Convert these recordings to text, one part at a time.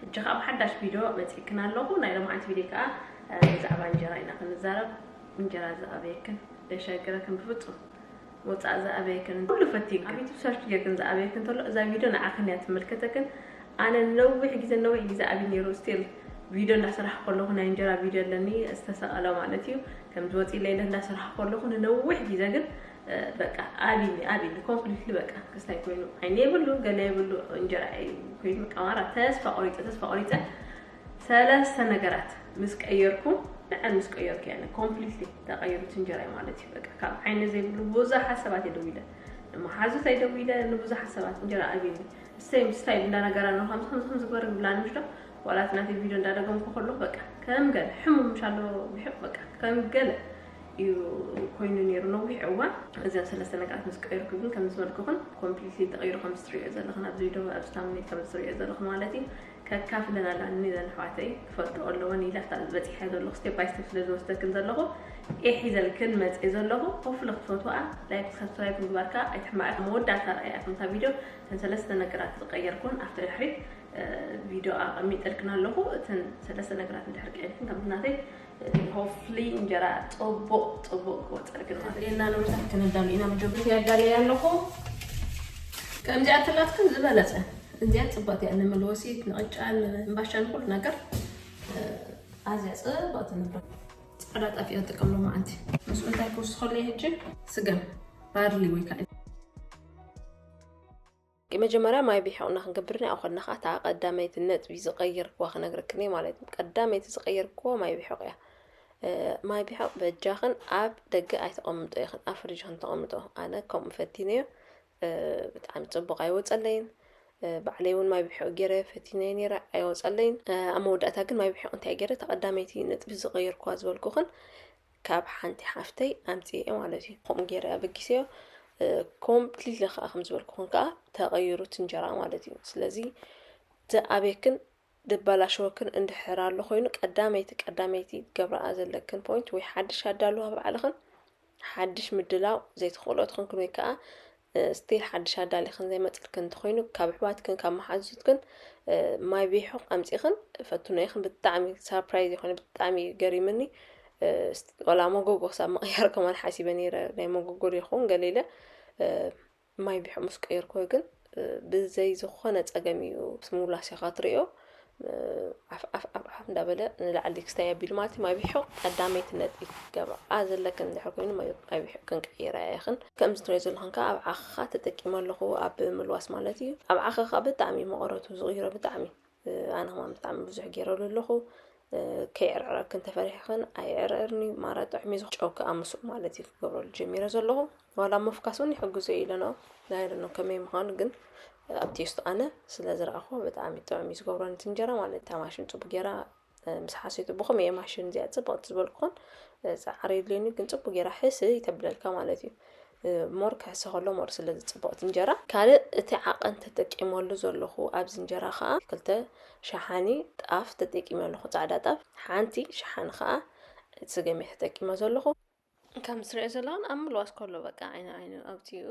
ሕጂ ከዓ ብሓዳሽ ቪድዮ መፂእክን ኣለኹ። ናይ ሎማዓንቲ ቪድዮ ከዓ ብዛዕባ እንጀራ ኢና ክንዛረብ። እንጀራ ዝኣበየክን ደሸግረክን ብፍፁም ወፃእ ዝኣበየክን ኩሉ ፈቲንክን ኣብ ዩቱብ ሰርች ጌርክን ዝኣበየክን እንተሎ እዛ ቪድዮ ንዓክን እያ ትምልከተክን። ኣነ ነዊሕ ግዜ ነዊሕ ግዜ ኣብይ ነይሩ ስቲል ቪድዮ እንዳሰራሕ ከለኹ ናይ እንጀራ ቪድዮ ኣለኒ ዝተሰቐለ ማለት እዩ። ከም ዝወፅእ ኢለ እንዳሰራሕ ከለኹ ንነዊሕ ግዜ ግን በቃ ኣብይኒ ኣብይኒ ኮምፕሊትሊ በቃ ክስታይ ኮይኑ ዓይነ የብሉ ገለ የብሉ እንጀራ እዩ ኮይኑ በቃ ማራ ተስፋ ቆሪፀ ተስፋ ቆሪፀ ሰለስተ ነገራት ምስ ቀየርኩ ንዓን ምስ ቀየርኩ ያለ ኮምፕሊትሊ ተቀይሩት እንጀራ ማለት እዩ። በቃ ካብ ዓይነ ዘይብሉ ብዙሓት ሰባት እየ ደዊለ ንመሓዙት ኣይደዊለ ንብዙሓት ሰባት እንጀራ ኣብይኒ ስቴም ስታይል እንዳነገራ ነው ከምዚ ከምዚ ከምዚ ግበር ብላኒ ምሽ ዶ ዋላት ናተይ ቪድዮ እንዳደገምኩ ከለኹ በቃ ከም ገለ ሕሙም ምሽ ኣሎ ብሕቕ በቃ ከም ገለ እዩ ኮይኑ ነይሩ ነዊሕ እዋን። እዚን ሰለስተ ነገራት ምስ ቀይርኩ ግን ከም ዝበልኩኽን ኮምፕሊትሊ ተቐይሩ ከም ዝትሪኦ ዘለኽን ኣብዚ ቪድዮ ኣብዚ ታምኔል ከም ዝትሪኦ ዘለኹ ማለት እዩ። ከካፍለን ኣላኒ ዘን ኣሕዋተይ ክፈልጥኦ ኣለወን ኢለ ኣብታ በፂሐ ዘለኹ ስቴፕ ባይ ስቴፕ ስለ ዝወስደክን ዘለኹ እየ ሒዘልክን መፅእ ዘለኹ። ኮፍሊ ክትፈትዋ ላይክ ሰብስክራይብ ምግባርካ ኣይትሕማቅ። መወዳእታ ረኣያ ከምታ ቪድዮ እተን ሰለስተ ነገራት ዝቀየርኩን ኣብቲ ድሕሪት ቪድዮ ኣቐሚጠልክን ኣለኹ። እተን ሰለስተ ነገራት እንድሕር ቀይርክን ከምቲ ናተይ ሆፍሊ እንጀራ ፅቡቅ ፅቡቅ ክወፀልክን ማለት እዩ። ና ንብረታት ክነዳሉ ኢና። መጀመርያ ያዳለየ ኣለኹ። ከምዚኣ ተላትክን ዝበለፀ እዚኣ ፅባቅ እያ። ንምልወሲት ንቅጫን እምባሻን ኩሉ ነገር ኣዝያ ፅባቅ ትንብረ። ፃዕዳ ጣፍ እያ ንጥቀም ሎማዓንቲ። ምስኡ እንታይ ክውስኸሉ እየ ሕጂ? ስገም ባርሊ ወይ ከዓ መጀመርያ ማይ ቢሕቕና ክንገብር ናይ ኣኸልና ከዓ እታ ቀዳመይቲ ነጥቢ ዝቀየርክዋ ክነግረክን እየ ማለት እዩ። ቀዳመይቲ ዝቀየርክዋ ማይ ቢሕቕ እያ። ማይ ቢሕቕ በጃኽን ኣብ ደገ ኣይተቐምጦ ኢኽን ኣብ ፍርጅ ክንተቐምጦ ኣነ ከምኡ ፈቲነዮ። ብጣዕሚ ፅቡቅ ኣይወፀለይን። ባዕለይ እውን ማይ ቢሕቕ ገይረ ፈቲነዮ ነይረ ኣይወፀለይን። ኣብ መወዳእታ ግን ማይ ቢሕቕ እንታይ ገይረ ተቐዳመይቲ ነጥቢ ዝቀየርክዋ ዝበልኩኽን ካብ ሓንቲ ሓፍተይ ኣምፅኤ ማለት እዩ። ከምኡ ገይረ ኣበጊሰዮ። ኮምፕሊትሊ ከዓ ከም ዝበልኩኽን ከዓ ተቐይሩት እንጀራ ማለት እዩ። ስለዚ ዝኣበየክን ድባላሸወክን እንድሕር ኣሎ ኮይኑ ቀዳመይቲ ቀዳመይቲ ገብረኣ ዘለክን ፖይንት ወይ ሓድሽ ኣዳልዋ ባዕልኽን ሓድሽ ምድላው ዘይትኽእሎ ትኽንክን ወይ ከዓ ስቲል ሓድሽ ኣዳሊኽን ዘይመፅልክን እንተኮይኑ ካብ ኣሕዋትክን ካብ መሓዙትክን ማይ ቢሕቕ ኣምፂኽን ፈትኖ ኢኽን። ብጣዕሚ ሳርፕራይዝ ይኮነ ብጣዕሚ ገሪምኒ። ዋላ መጎጎ ክሳብ ምቕያር ከማን ሓሲበ ነይረ ናይ መጎጎ ዶ ይኸውን ገለ ኢለ ማይ ቢሑ ምስ ቀየርኮ ግን ብዘይ ዝኾነ ጸገም እዩ ስሙላስ ኢኻ ትርእዮ። ዓፍ ዓፍ ዓፍ ዓፍ እንዳበለ ንላዕሊ ክስታይ ኣቢሉ ማለት እዩ። ማይ ቢሑ ቀዳመይቲ ነጥቢ ክትገብራ ዘለክን እንድሕር ኮይኑ ማይ ማይ ቢሑ ክንቀይራ ኢኽን። ከምዚ ትርእዮ ዘለኽን ከኣ ኣብ ዓኽኻ ተጠቂመ ኣለኹ ኣብ ምልዋስ ማለት እዩ። ኣብ ዓኽኻ ብጣዕሚ እዩ መቐረቱ ዝቕይሮ ብጣዕሚ። ኣነ ከማን ብጣዕሚ ብዙሕ ገይረሉ ኣለኹ። ከይዕርዕረክን ተፈሪሕኽን ኣይዕርዕርኒ ማራ ጥዑም እዩ ጨው ከኣ ምስኡ ማለት እዩ ክገብረሉ ጀሚረ ዘለኹ። ዋላ ምፍካስ እውን ይሕግዞ እዩ ኢለ ነው ናይ ደ ነው ከመይ ምዃኑ ግን ኣብ ቴስቱ ኣነ ስለ ዝረኣኹ ብጣዕሚ ጥዑም እዩ ዝገብሮ ነቲ እንጀራ ማለት እታ ማሽን ፅቡቅ ገይራ ምስ ሓሰይቱ ብኸመይ እየ ማሽን እዚኣ ፅብቕቲ ዝበልኩኽን ፃዕሪ የድልየኒ ግን ፅቡቅ ገይራ ሕስይ ተብለልካ ማለት እዩ። ሞር ክሕሰ ከሎ ሞር ስለ ዝፅብቕቲ እንጀራ ካልእ እቲ ዓቐን ተጠቂመሉ ዘለኹ ኣብዚ እንጀራ ከዓ ክልተ ሸሓኒ ጣፍ ተጠቂመ ኣለኹ ፃዕዳ ጣፍ ሓንቲ ሸሓኒ ከዓ ስገም እየ ተጠቂመ ዘለኹ። ከም ትሪኦ ዘለኹን ኣብ ምልዋስ ከሎ በቃ ዓይኒ ዓይኑ ኣውፂኡ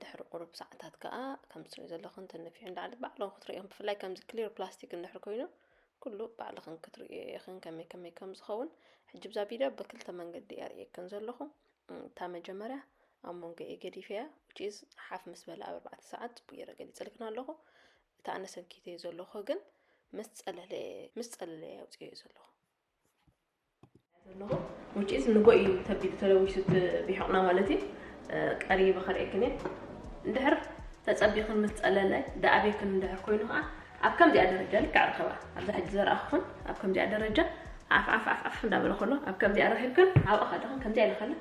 ድሕሪ ቁሩብ ሰዓታት ከዓ ከም ትሪኦ ዘለኹን ተነፊሑ እንዳዓለት ባዕልኹም ክትሪኦም ብፍላይ ከምዚ ክሊር ፕላስቲክ እንድሕር ኮይኑ ኩሉ ባዕልኽን ክትርእዮ ኢኽን ከመይ ከመይ ከም ዝኸውን። ሕጂ ብዛ ቪድዮ ብክልተ መንገዲ እየ ኣርእየክን ዘለኹ። እታ መጀመርያ ኣብ መንጎ እየ ገዲፈያ which is ሓፍ ምስ በለ ኣብ ኣርባዕተ ሰዓት ጽቡቅ ገይረ ገሊጸልክን ኣለኹ። እታ ኣነ ሰንኪተዮ ዘለኹ ግን ምስ ጸለለ ምስ ጸለለ እየ ኣውጽኤዮ ዘለኹ። ዘለኹ which is ንጎ እዩ ተቢሉ ተለዊሱ እቲ ቢሕቕና ማለት እዩ። ቀሪበ ከርእየክን እየ። እንድሕር ተጸቢኽን ምስ ጸለለ ደኣቤክን እንድሕር ኮይኑ ከዓ ኣብ ከምዚኣ ደረጃ ልክዕ ርከባ ኣብዛ ሕጂ ዘርኣኹኽን ኣብ ከምዚኣ ደረጃ ዓፍ ዓፍ ዓፍ ዓፍ እንዳበለ ከሎ ኣብ ከምዚኣ ረኺብክን ኣብኡ ከለኽን ከምዚኣ ኢለ ከለ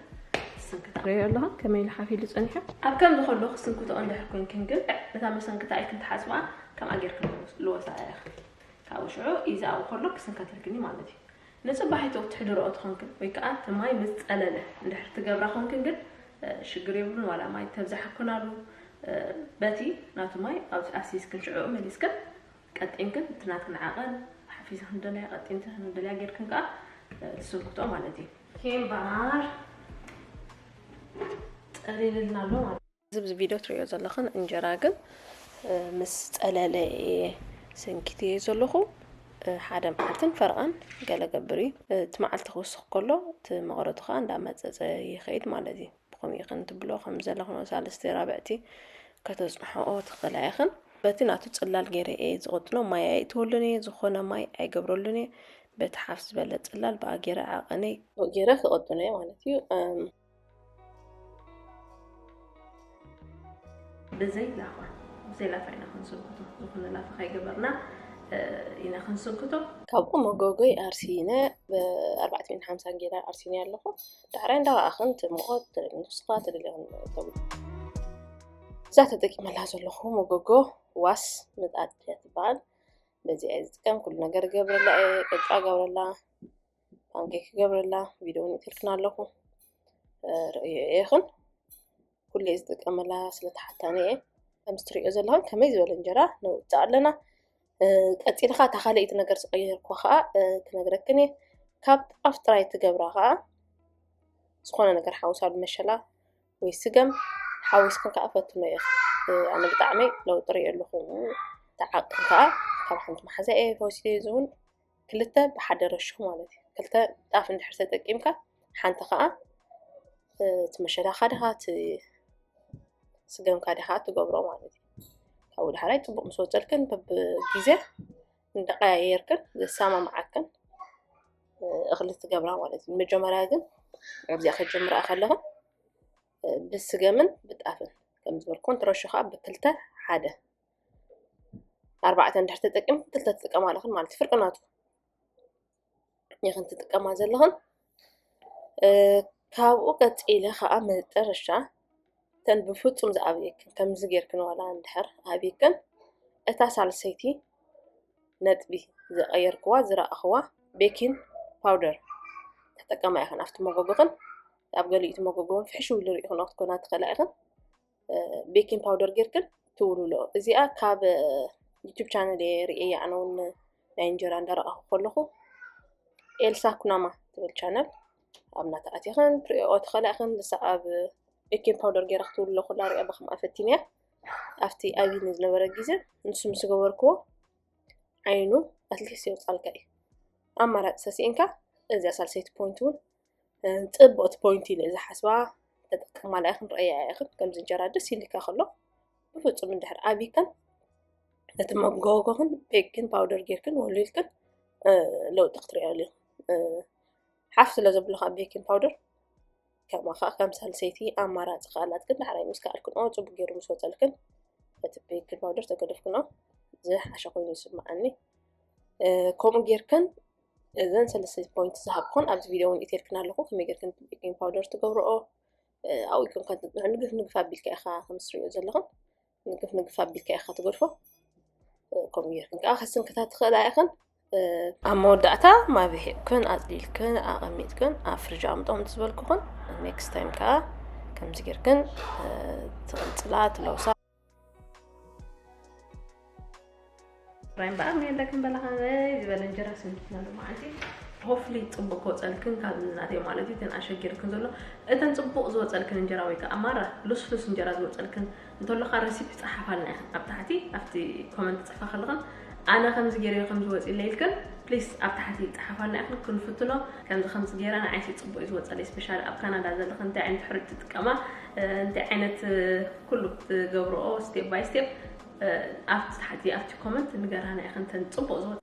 ትስንክታ ሪኦ ኣለኻ ከመይ ኢሉ ሓፍ ኢሉ ጸኒሑ። ኣብ ከምዚ ከሎ ክስንክትኦ እንድሕር ኮንክን ግን ነታ መሰንክታ ኢልክን ትሓስብኣ ከምኣ ጌርክን ልወሳ ኢኽን። ካብኡ ሽዑ ኢዚ ኣብኡ ከሎ ክስንከተልክን እዩ ማለት እዩ። ንጽባሒቱ ክትሕድርኦ ትኾንክን ወይ ከኣ እቲ ማይ ምስ ጸለለ እንድሕር ትገብራ ኾንክን ግን ሽግር የብሉን። ዋላ ማይ ተብዛሕክናሉ በቲ ናቱ ማይ ኣብቲ ኣሲስክን ሽዑ መሊስክን ቀጢንክን እቲ ናትክን ዓቐን ሓፊስክን ደለያ ቀጢንቲ ደለያ ጌርክን ከኣ ትስንክቶ ማለት እዩ። ኬምባር ጠሊልልና ኣሎ ማለት እዩ። እዚ ኣብዚ ቪድዮ ትሪኦ ዘለኽን እንጀራ ግን ምስ ጸለለ እየ ሰንኪትዮ ዘለኹ። ሓደ መዓልትን ፈረቓን ገለ ገብር እዩ። እቲ መዓልቲ ክውስኽ ከሎ እቲ መቐረቱ ከዓ እንዳመፀፀ ይኸይድ ማለት እዩ። ብኸምኡ ይኽን ትብሎ ከም ዘለኹ ሳልስቲ ራብዕቲ ከተፅንሕኦ ትኽእላ ኢኽን። በቲ ናቱ ፅላል ገይረ እየ ዝቕጥኖ። ማይ ኣይእትወሉን እየ፣ ዝኾነ ማይ ኣይገብረሉን እየ። በቲ ሓፍ ዝበለ ፅላል ብኣ ገይረ ዓቐነይ ገይረ ክቕጥኖ እየ ማለት እዩ። ብዘይ ላፋ ብዘይ ላፋ ኢና ክንስንክቶ። ዝኾነ ላፋ ከይገበርና ኢና ክንስንክቶ። ካብኡ መጎጎይ ኣርሲነ ብ ኣርባዕተ ሚእትን ሓምሳን ጌራ ኣርሲነ ኣለኹ። ዳሕራይ እንዳረኣኽን ትምቆ ትደልያ ንስኻ ትደልያ ተብሉ። እዛ ተጠቂመላ ዘለኹ መጎጎ ዋስ ምጣድ እያ ትበሃል። በዚኣ እየ ዝጥቀም። ኩሉ ነገር ገብረላ እየ። ቅጫ ገብረላ፣ ፓንኬክ ገብረላ ቪድዮ ንእትልክና ኣለኹ። ርእዮ ኢኽን። ኩሉ እየ ዝጥቀመላ ስለ ተሓታኒ እየ። ከምዚ ትሪኦ ዘለኹም ከመይ ዝበለ እንጀራ ነውፅእ ኣለና። ቀፂልኻ እታ ካልኣይቲ ነገር ዝቐየርኩ ከዓ ክነግረክን እየ። ካብ ጣፍ ጥራይ ትገብራ ከዓ ዝኾነ ነገር ሓውሳሉ፣ መሸላ ወይ ስገም ሓዊስክን ከዓ ፈትኖ እየ። ኣነ ብጣዕሚ ለውጢ ርእየ ኣለኹ። ተዓቅን ከዓ ካብ ሓንቲ መሓዛ እየ ወሲደ። እዚ እውን ክልተ ብሓደ ረሽኹ ማለት እዩ። ክልተ ጣፍ እንድሕር ተጠቂምካ ሓንቲ ከዓ እቲ መሸላኻ ድኻ እቲ ስገምካ ድኻ ትገብሮ ማለት እዩ። ካብኡ ዳሕራይ ፅቡቅ ምስ ወፀልክን በብግዜ እንዳቀያየርክን ዘሰማምዓክን እኽሊ ትገብራ ማለት እዩ። መጀመርያ ግን ኣብዚኣ ከጀምራ ከለኹ ብስገምን ብጣፍን ከም ዝበልኩን ትረሹ ከዓ ብክልተ ሓደ ኣርባዕተ እንድሕር ተጠቂምክን ክልተ ትጥቀማ ኣለኽን ማለት እዩ። ፍርቂ ናቱ ኢኽን ትጥቀማ ዘለኽን። ካብኡ ቀፂለ ከዓ መጠረሻ እተን ብፍፁም ዝኣብየክን ከምዚ ጌርክን ዋላ እንድሕር ኣብይክን እታ ሳልሰይቲ ነጥቢ ዝቐየርክዋ ዝረኣኽዋ ቤኪን ፓውደር ተጠቀማ ኢኽን። ኣብቲ መጎጎኽን ኣብ ገሊኡ እቲ መጎጎ እውን ፍሕሽው ኢሉ ርኢኽን ክትኮና ትኽእላ ኢኽን። ቤኪን ፓውደር ጌርክን ትውልውልኦ። እዚኣ ካብ ዩቱብ ቻነል እየ ርእየያ ኣነ እውን ናይ እንጀራ እንዳረኣኹ ከለኹ ኤልሳ ኩናማ ትብል ቻነል ኣብ ናታ ኣቲኽን ትርእኦ ትኽእላ ኢኽን። ንሳ ኣብ ቤኪን ፓውደር ጌራ ክትውልሎ ከላ ሪኣ ብኸምኣ ፈቲንያ ኣብቲ ኣብይኒ ዝነበረ ግዜ ንሱ ምስ ገበርክዎ ዓይኑ ኣትሊስት የውፃልካ እዩ። ኣማራፂ ሰሲእንካ እዚኣ ሳልሰይቲ ፖይንት እውን ፅብቕቲ ፖይንት ኢለ ዝሓስባ ተጠቀማላ ኢኽን። ርእያ ኢኽን ከምዚ እንጀራ ደስ ኢልካ ከሎ ብፍፁም እንድሕር ኣብይክን እቲ መጎጎኽን ቤኪን ፓውደር ጌርክን ወሊልክን ለውጢ ክትርእያሉ ኢኽን። ሓፍ ስለ ዘብልኻ ቤኪን ፓውደር ከማኻ ከም ሳልሰይቲ ኣማራፂ ክኣላትክን ዳሕራይ ምስ ከኣልክንኦ ፅቡቅ ገይሩ ምስ ወፀልክን እቲ ቤኪን ፓውደር ተገደፍክንኦ ዝሓሸ ኮይኑ ይስምዓኒ። ከምኡ ጌርክን እዘን ሰለስተ ፖይንት ዝሃብኩን ኣብዚ ቪድዮ እውን ኢተልክን ኣለኹ ከመይ ጌርክን ቤኪንግ ፓውደር ትገብርኦ። ኣብኡ ኢልክን ከ ንግፍ ንግፍ ኣቢልካ ኢኻ ከም ትሪኦ ዘለኽን ንግፍ ንግፍ ኣቢልካ ኢኻ ትገድፎ። ከምኡ ጌርክን ከዓ ከስንክታ ትኽእላ ኢኽን። ኣብ መወዳእታ ማብሒቕክን ኣፅሊልክን ኣቐሚጥክን ኣብ ፍርጅ ኣምጦም ዝበልኩኽን ኔክስት ታይም ከዓ ከምዚ ጌርክን ትቕንፅላ ትለውሳ። ራይ እምበኣር ንየለክን በላ ከመይ ዝበለ እንጀራ ሰንኪትና ሎማዓንቲ። ሆፍሊ ፅቡቅ ክወፀልክን ካብ ናተይ ማለት እዩ። እተን ኣሸጊርክን ዘሎ እተን ፅቡቅ ዝወፀልክን እንጀራ ወይ ከዓ ማራ ልስሉስ እንጀራ ዝወፀልክን እንተሎካ ረሲፒ ፀሓፋልና ኢኽን ኣብ ታሕቲ ኣብቲ ኮመንት ፅሕፋ ከለኽን ኣነ ከምዚ ገይረ ከም ዝወፅእ ኢልክን ፕሊስ ኣብ ታሕቲ ፀሓፋልና ኢኽን ክንፍትኖ። ከምዚ ከምዚ ገይረ ንዓይሲ ፅቡቅ እዩ ዝወፀለይ ስፔሻሊ ኣብ ካናዳ ዘለኽን እንታይ ዓይነት ሕሩጭ ትጥቀማ እንታይ ዓይነት ኩሉ ትገብርኦ ስቴፕ ባይ ስቴፕ ኣብቲ ታሕቲ ኣብቲ ኮመንት ንገራና ኢኽን ተን ፅቡቅ ዝወፀ